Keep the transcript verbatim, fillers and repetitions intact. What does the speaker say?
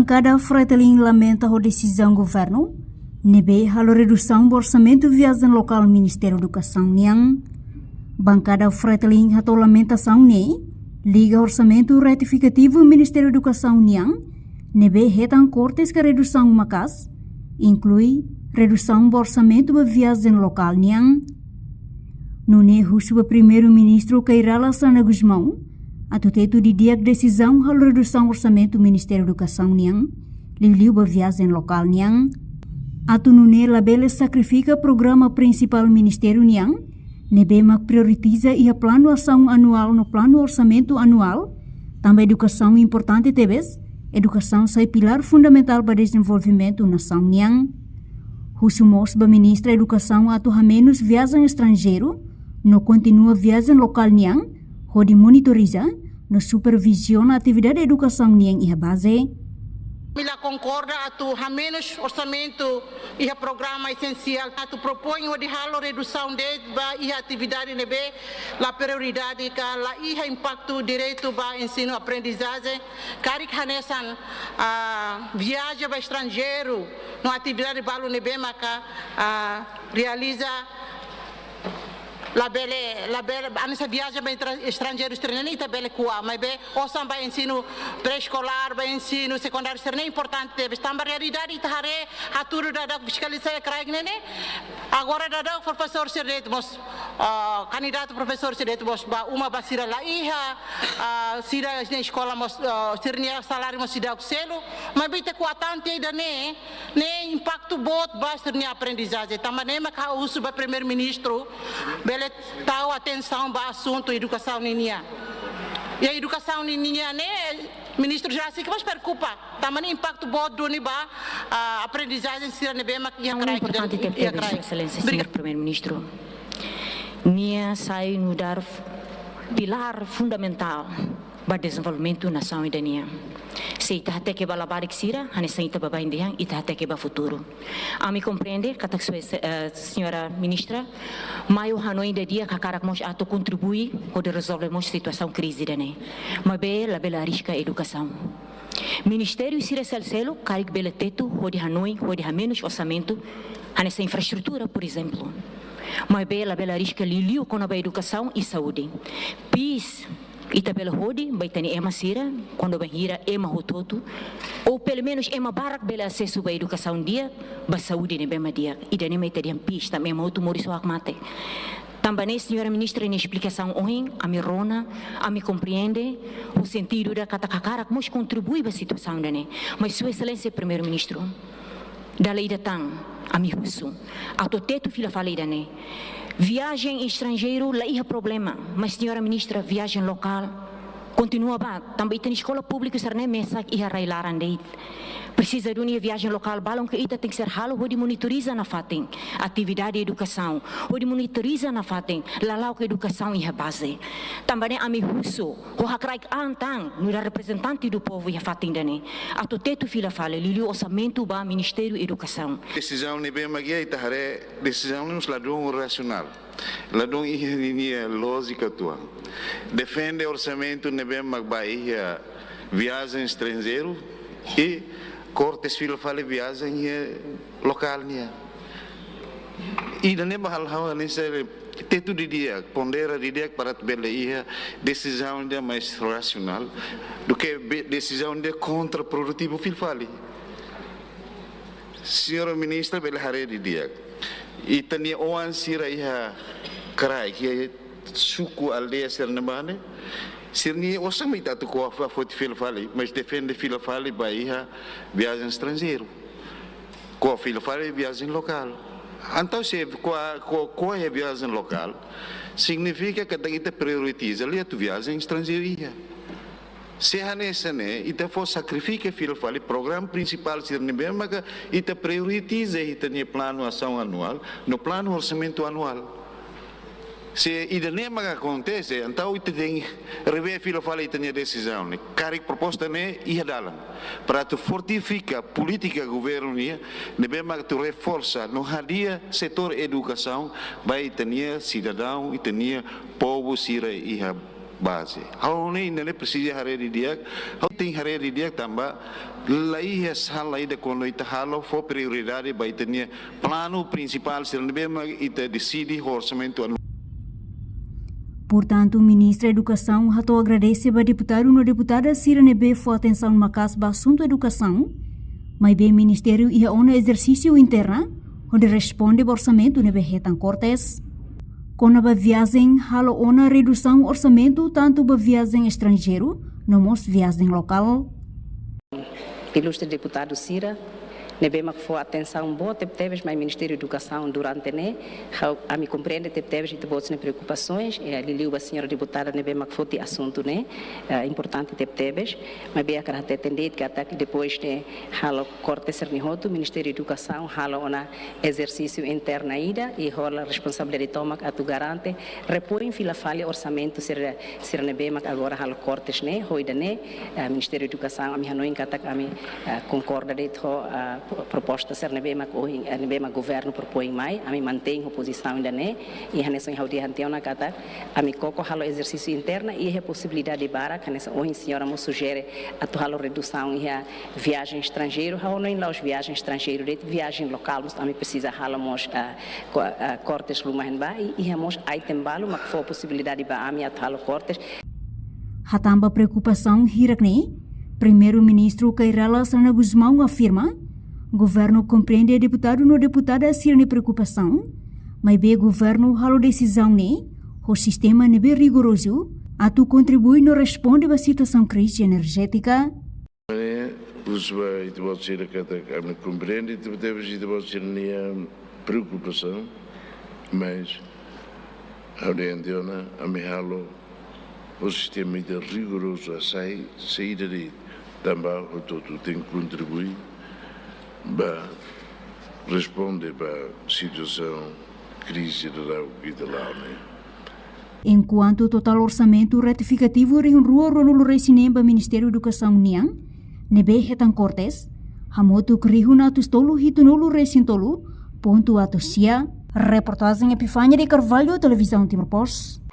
Bankada Fretilin lamenta ho desizaun governu ne'ebé halo redusaun ba orsamentu viajen lokál Ministériu Edukasaun nian. Bankada Fretilin hato'o lamentasaun ne'e liga orsamentu retifikativu Ministériu Edukasaun nian ne'ebé hetan kortes ka redusaun maka'as, inklui redusaun ba orsamentu ba viajen lokál nian. Nune'e husu ba Primeiru-Ministru Kay Rala Xanana Gusmão atu tetu didi'ak desizaun halo redusaun orsamentu Ministériu Edukasaun nian, liuliu ba viajen lokál nian. Atu nune'e labele sakrifika programa prinsipál ministériu nian, ne'ebé mak prioritiza iha planu asaun anuál no planu orsamentu anuál, tanba edukasaun importante tebes, edukasaun sai pilár fundamentál ba dezenvolvimentu nasaun nian. Husu mós ba Ministra Edukasaun atu hamenus viajen estranjeiru, no kontinua viajen lokál nian, hodi monitoriza no superviziona atividade edukasaun nian iha baze. Ami la konkorda atu hamenus orsamentu iha programa esensiál, atu propoin hodi halo redusaun de'it ba iha atividade ne'ebé la prioridade ka la iha impaktu diretu ba ensinu aprendizajen, karik hanesan, ah, viajen ba estranjeiru, no atividade balu ne'ebé maka, ah, realiza labele, labele, hanesan viajen ba estra-, estranjeiru sira-ne'e ita bele ko'a, maibé osan ba ensinu pré-eskolár, ba ensinu sekundáriu sira-ne'e importante tebes. Tanba realidade ita haree, hatudu daudauk fiskaliza iha kraik ne'e ne'e. Agora daudauk profesór sira de'it mós, ah, kandidatu profesór sira de'it mós ba uma ba sira la iha, ah, sira-nia eskola mós, ah, sira-nia saláriu mós seidauk selu, maibé ita ko'a tan tiha ida-ne'e, ne'e impaktu boot ba sira-nia aprendizajen. Tanba ne'e maka husu ba Primeiru-Ministru bele tau atensaun ba asuntu edukasaun ninian. I edukasaun ninian ne'e, Ministru Jurassic mós preokupa. Tanba ne'e impaktu boot duni ba, ah, aprendizajen sira ne'ebé mak iha kraik, importante iha tebes, kraik. Sua Exelénsia, obrigada. Señór Primeiru-Ministru. Nia sai nu'udar f-, pilár fundamentál ba dezenvolvimentu nasaun ida nian. Se ita hateke ba labarik sira, hanesan ita baibain dehan, ita hateke ba futuru. Ami komprende katak sua Ex-, eh, Señora Ministra mai ho hanoin didi'ak hakarak mós atu kontribui hodi rezolve mós situasaun krize ida-ne'e. Maibé labele arrisca edukasaun. Ministériu sira seluk-seluk karik bele tetu hodi hanoin, hodi hamenus orsamentu, hanesan infraestrutura, por ezemplu. Maibé labele arrisca liuliu kona-ba edukasaun i saúde. Peace, ita bele hodi ba ita-nia ema sira, kuandu bainhira ema hotu-hotu, ou pelumenus ema barak bele asesu ba edukasaun di'ak, ba saúde ne'ebé mak di'ak. Ida-ne'e mak ita dehan peace, tanba ema hotu moris ho hakmatek. Tanba ne'e, Señora Ministra nia esplikasaun ohin, ami rona, ami komprende, ho sentidu ida katak hakarak mós kontribui ba situasaun ida-ne'e. Mas Sua Exelénsia Primeiru-Ministru, dala ida tan, ami husu atu tetu fila fali ida-ne'e. Viajen estranjeiru la iha problema, mas Señora Ministra, viajen lokál kontinua bá, tanba ita-nia eskola públiku sira-ne'e mesak iha rai-laran de'it. Presiza duni viajen lokál balun ke ita tenke ser halo hodi monitoriza nafatin atividade edukasaun, hodi monitoriza nafatin lala'ok edukasaun iha baze. Tanba ne'e ami husu, ho hakraik an tan, nu'udar reprezentante do povu iha fatin ida-ne'e, atu tetu fila fali liuliu orsamentu ba Ministériu Edukasaun. Desizaun ne'ebé mak iha, ita haree desizaun ne'e mós ladún rasionál. Ladún iha ninia lójika uitoan. Defende orsamentu ne'ebé mak ba iha viajen estranjeiru i kortes fila fali viajen iha lokál nian. Ida-ne'e mak halo ha'u hanesan tetu didi'ak, pondera didi'ak para atu bele iha desizaun ida mais rasionál duké be-, desizaun ida kontraprodutivu fila fali. Señora Ministra bele haree didi'ak. Ita-nia oan sira iha kraik, iha suku, aldeia sira-ne'e bá ne'e, sira-nia osan mak ita atu ko'a foti fila fali, mas defende fila fali ba iha viajen estranjeiru. Ko'a fila fali viajen lokál. Entaun se ko'a, ko'a, ko'a iha viajen lokál, signifika katak ita prioritiza liu atu viajen estranjeiru iha. Se hanesan ne'e, ita fó sakrifika fila fali programa prinsipál sira ne'ebé maka ita prioritiza iha ita-nia planu asaun anuál, no planu orsamentu anuál. Se ida-ne'e maka akontese, entaun ita tenke revee fila fali ita-nia desizaun ne'e. Karik proposta ne'e iha dalan. Para atu fortifika polítika governu nian, ne'ebé maka atu reforsa no hadi'a setór edukasaun ba ita-nia sidadaun, ita-nia povu sira iha baze. Ha'u hanoin ida-ne'e presiza haree didi'ak, ha'u tenke haree didi'ak tanba laiha sala ida kuandu ita halo fó prioridade ba ita-nia planu prinsipál sira ne'ebé mak ita deside ho orsamentu anu. Portantu, Ministra Edukasaun hato'o agradese ba deputadu no deputada sira ne'ebé fó atensaun maka'as ba asuntu edukasaun, maibé ministériu iha ona ezersísiu interna hodi responde ba orsamentu ne'ebé hetan kortes. Kona-ba viajen halo ona redusaun orsamentu tantu ba viajen estranjeiru no mós viajen lokál. Ilustre deputadu sira ne'ebé mak fó atensaun boot tebetebes mai Ministériu Edukasaun durante ne'e, ha'u, ami komprende tebetebes ita-boot sira-nia preokupasoens, eh, liuliu ba señora deputada ne'ebé mak foti asuntu ne'e, eh, importante tebetebes, maibé hakarak hateten de'it katak depois de halo korte sira-ne'e hotu, Ministériu Edukasaun halo ona ezersísiu interna ida i hola responsabilidade tomak atu garante, repoin fila fali orsamentu sira, sira ne'ebé mak agora halo kortes ne'e, ho ida-ne'e, eh, Ministériu Edukasaun, ami hanoin katak ami, eh, konkorda de'it ho, eh, pro-, proposta sira ne'ebé mak ohin, eh, ne'ebé mak governu propoin mai, ami mantein ho pozisaun ida-ne'e, i hanesan ha'u dehan tiha ona katak ami koko halo ezersísiu interna, i iha posibilidade barak, hanesan ohin señora mós sujere atu halo redusaun iha viajen estranjeiru, ha'u hanoin la'ós viajen estranjeiru de'it, viajen lokál, mós ami presiza halo mós, ah, ko-, ah, kortes ruma iha ne'ebá, i, iha mós item balu mak fó posibilidade ba ami atu halo kortes. Hatán ba preokupasaun hirak-ne'e, Primeiru-Ministru Kay Rala Xanana Gusmão afirma, governu komprende deputadu no deputada sira-nia preokupasaun, maibé governu halo desizaun ne'e ho sistema ne'ebé rigorozu, atu kontribui no responde ba situasaun krize enerjétika. Ne'e, husu ba ita-boot sira katak ami komprende tebetebes ita-boot sira-nia preokupasaun, mas ha'u dehan tiha ona ami halo ho sistema ida rigorozu, hasai saida de'it, tanba hotu-hotu tenke kontribui ba responde ba situasaun krize daudaun ita la'o ne'e. Enkuantu totál orsamentu retifikativu rihun rua ruanulu-resin-neen ba Ministériu Edukasaun nian, ne'ebé hetan kortes, hamutuk rihun atus tolu hitunulu-resin-tolu pontu atus sia. Reportajen Epifania de Carvalho, Televizaun Timor Post.